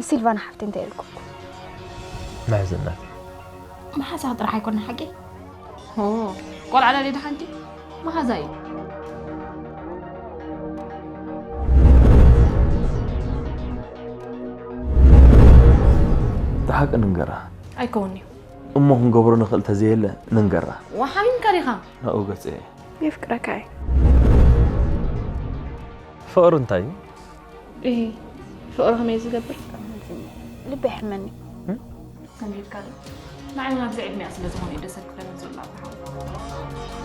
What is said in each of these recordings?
ሲልቫና ሓፍቲ እንታይ ኢልኩም? መሕዝነት መሓዛ ጥራሕ ኣይኮነ ሓቂ። ሆ ቆልዓ ዳሌ ደሓንቲ መሓዛ እዩ። እቲ ሓቂ ንንገራ። ኣይከውን እዩ። እሞ ክንገብሮ ንኽእል ተዘየለ ንንገራ። ወሓሚምካ ዲኻ? ናብኡ ገጸ እየ። የፍቅረካ እየ። ፍቕሪ እንታይ እዩ? እህ ፍቕሪ ከመይ ዝገብር? ልቢ ይሕመኒ። ሰሚርካ ዶ? ንዓይ እውን ኣብዚ ዕድሜኣ ስለ ዝኾነ እዩ ደሰል ክፈለግ ዘሎ ኣብርሃም።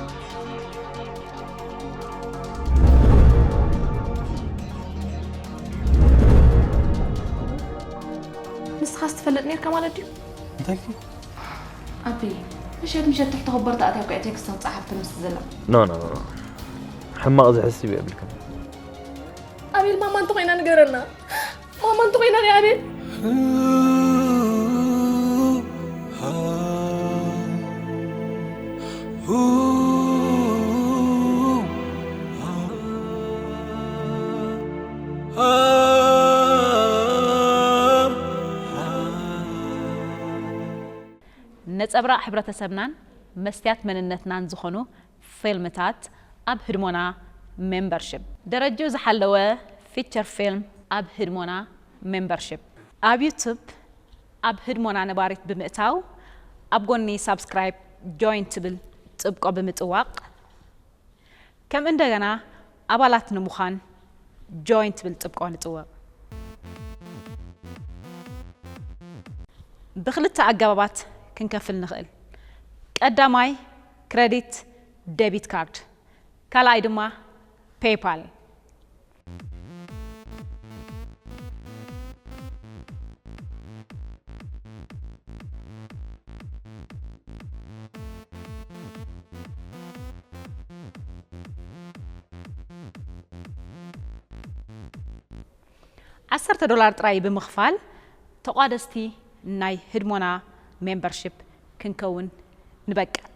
ንስኻስ ትፈልጥ ነርካ ማለት ድዩ? እንታይ ኪ? ኣቢ ምሸት ምሸት ትሕቲ ኮቦርታ ኣትያ እኮ እያ ቴክስትን ጸሓፍትን ምስ ዘላ። ኖ ኖ ኖ ሕማቕ ዝሕስብ የብልክን። ኣቤል ማማ እንተኾይና ንገረና። ማማ እንተኾይና ሪኣ ኣቤል። ነጸብራቕ ሕብረተሰብናን መስትያት መንነትናን ዝኾኑ ፊልምታት ኣብ ህድሞና ሜምበርሺፕ። ደረጅኡ ዝሓለወ ፊቸር ፊልም ኣብ ህድሞና ሜምበርሺፕ። ኣብ ዩቱብ ኣብ ህድሞና ነባሪት ብምእታው ኣብ ጎኒ ሳብስክራይብ ጆይን ትብል ጥብቆ ብምጥዋቕ ከም እንደገና ኣባላት ንምዃን ጆይን ትብል ጥብቆ ንጥወቕ። ብኽልተ ኣገባባት ክንከፍል ንኽእል። ቀዳማይ ክረዲት ደቢት ካርድ፣ ካልኣይ ድማ ፔይፓል። ዓሰርተ ዶላር ጥራይ ብምኽፋል ተቋደስቲ ናይ ህድሞና ሜምበርሺፕ ክንከውን ንበቅዕ።